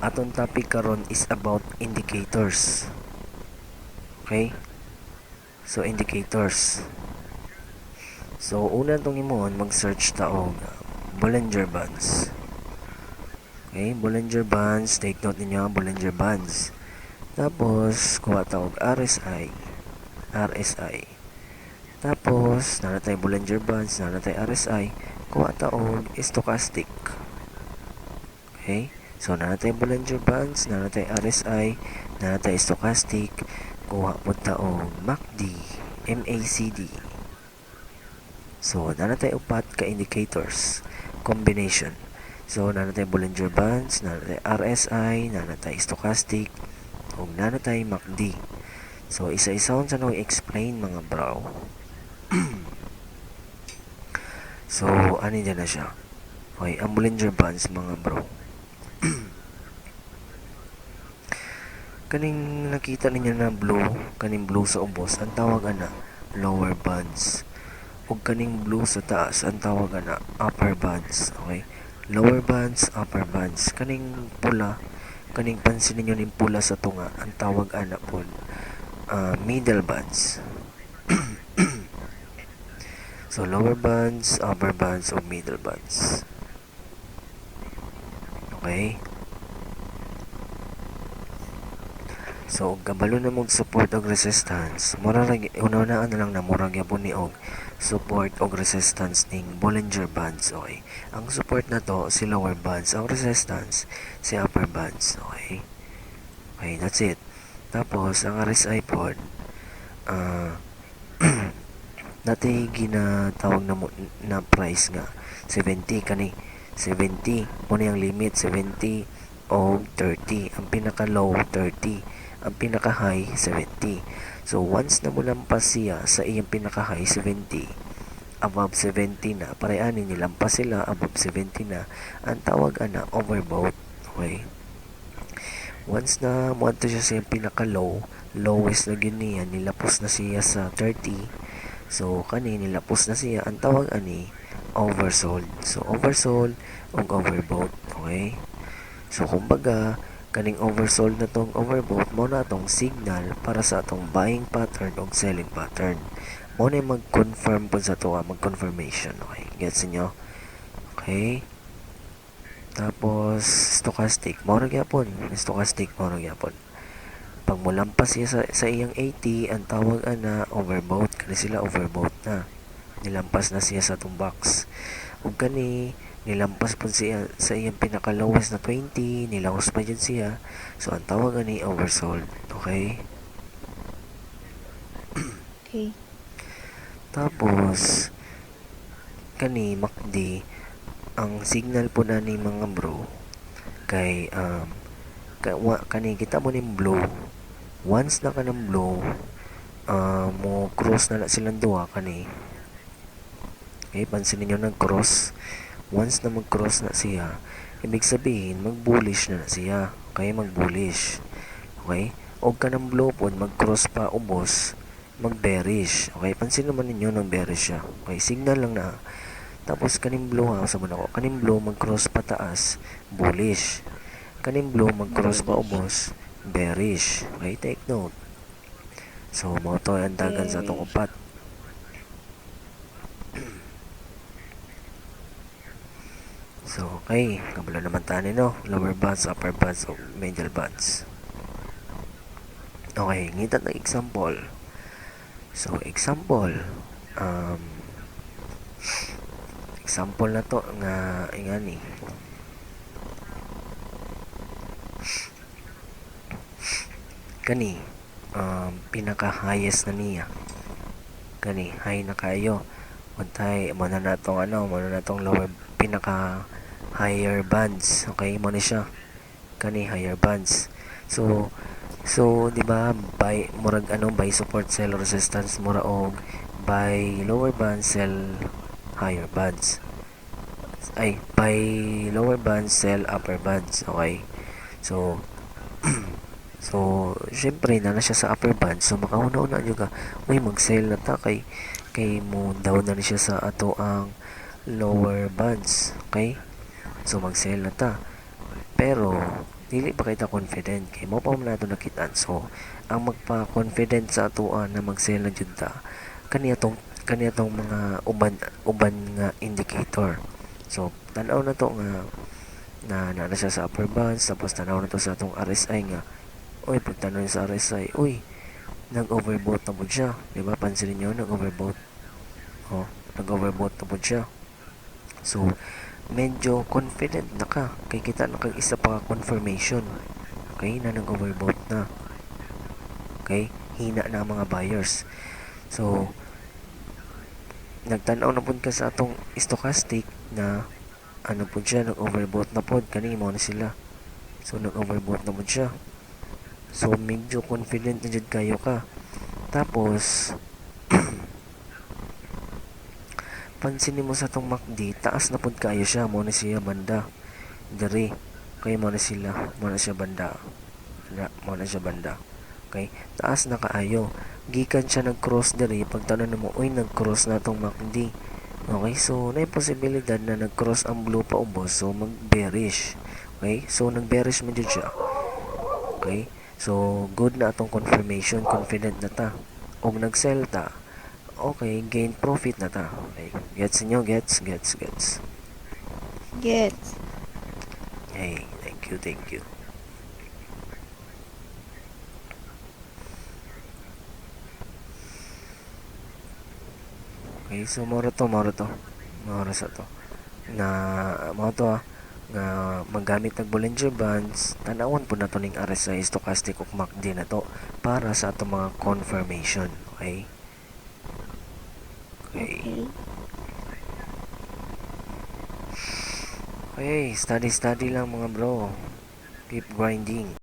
Atong topic karon is about indicators. Okay? So indicators. So una tong himuon, mag-search ta og Bollinger Bands. Okay, Bollinger Bands, take note ninyo, Bollinger Bands. Tapos kuha ta og RSI. RSI. Tapos naa na tay Bollinger Bands, naa na tay RSI, kuha ta og stochastic. Okay? So naa na tay Bollinger Bands, naa na tay RSI, naa na tay stochastic, kuha pud ta og MACD, MACD. So naa na tay upat ka indicators combination. So naa na tay Bollinger Bands, naa na tay RSI, naa na tay stochastic, ug naa na tay MACD. So isa-isahon sa nang explain, mga bro. So ani dyan na siya. Okay, ang Bollinger Bands, mga bro. Kaning nakita ninyo na blue, kaning blue sa ubos, ang tawag ana lower bands. Ug kaning blue sa taas, ang tawag ana upper bands. Okay? Lower bands, upper bands. Kaning pula, kaning pansin ninyo ning pula sa tunga, ang tawag ana pod middle bands. So lower bands, upper bands, o middle bands. Okay? So, og kabalo na mog support og resistance, mura ra una-unaan na lang na mura gyapon ni og support og resistance ning Bollinger Bands, okay? Ang support na to si lower bands, ang resistance si upper bands, okay? Okay, that's it. Tapos ang RSI pod, natay ginatawag na mo, na price nga 70, kani 70 mo ni ang limit, 70 o 30. Ang pinaka low 30, ang pinaka high 70. So once na mulampas siya sa iyang pinaka high 70, above 70 na, pareha ani nilampas sila above 70 na, ang tawag ana overbought. Okay? Once na moadto siya sa iyang pinaka low, lowest na gyud niya, nilapos na siya sa 30. So kani nilapos na siya, ang tawag ani oversold. So oversold ug overbought, okay? So kumbaga kaning oversold na tong overbought, mao na atong signal para sa atong buying pattern ug selling pattern. Mao na mag-confirm pud sa ato, mag-confirmation, okay? Gets niyo? Okay? Tapos stochastic, mao ra gyapon. Stochastic mao ra gyapon. Pag molampas siya sa iyang 80, ang tawag ana overbought. Kani sila overbought na. Nilampas na siya sa atong box. Ug kani nilampas pud siya sa iyang pinaka lowest na 20, nilaos pa jud siya. So ang tawag ani oversold, okay? Okay. Tapos kani MACD, ang signal po na ni, mga bro, kay kani kita mo ning blue. Once na kanang blue mo cross na na silang duha kani. Okay, pansin ninyo nag-cross. Once na mag-cross na siya, ibig sabihin mag-bullish na na siya. Okay, mag-bullish. Okay? Og kanang blue pod mag-cross pa ubos, mag-bearish. Okay, pansin naman ninyo nag bearish siya. Okay, signal lang na. Tapos kaning blue ha, sa ako, kaning blue mag-cross pataas, bullish. Kaning blue mag-cross pa ubos, bearish. Okay, take note. So, mao to ang dagan sa atong Bearish. Upat. So, okay. Kabalo naman tani, no? Lower bands, upper bands, o middle bands. Okay, ngita na example. So, example. Example na to nga ingani. Kani, pinaka highest na niya. Kani, high na kayo. Untay, mo na natong ano, mo na natong lower, pinaka higher bands. Okay, mo na siya. Kani higher bands. So di ba buy murag ano, buy support, sell resistance, mura og buy lower bands, sell higher bands. Ay, buy lower bands, sell upper bands. Okay. So, syempre na na siya sa upper band. So makahuna-huna jud ka, uy, mag-sell na ta kay mo down na ni siya sa ato ang lower bands. Okay? So mag-sell na ta. Pero Dili pa kita confident kay mao pa man nato nakitaan. So, ang magpa-confident sa atoa na mag-sell na jud ta kani atong mga uban uban nga indicator. So, tan-aw na to nga na naa na siya sa upper bands, tapos tanaw na to sa atong RSI nga, uy, pagtanaw sa RSI, uy, nag-overbought na pud siya, di ba? Pansin niyo, nag-overbought. Oh, nag-overbought na pud siya. So, medyo confident na ka kay kita na kag isa pa ka confirmation. Okay, na nag-overbought na. Okay, hina na ang mga buyers. So, nagtanaw na pud ka sa atong stochastic na ano pud siya, nag-overbought na pud kani, mao na sila. So, nag-overbought na pud siya. So, medyo confident na jud kayo ka. Tapos, pansin mo sa atong MACD, taas na pud kayo siya, mao na siya banda. Diri, kay mao na sila, mao na siya banda. Na, mao na siya banda. Okay, taas na kaayo. Gikan siya nag-cross diri, pagtan-aw nimo, uy, nag-cross na atong MACD. Okay, so naay posibilidad na nag-cross ang blue paubos, so mag-bearish. Okay, so nag-bearish man jud siya. Okay, so good na atong confirmation, confident na ta. Og nag-sell ta, okay, gain profit na ta. Okay, gets niyo? Gets, gets, gets. Gets. Hey, thank you, thank you. Okay, so mao to, mao to. Mao sa to. Na mao to nga maggamit ng Bollinger Bands, tan-awon pud nato ning RSI, stochastic ug MACD na to para sa atong mga confirmation, okay? Okay. Okay. Okay, study study lang, mga bro. Keep grinding.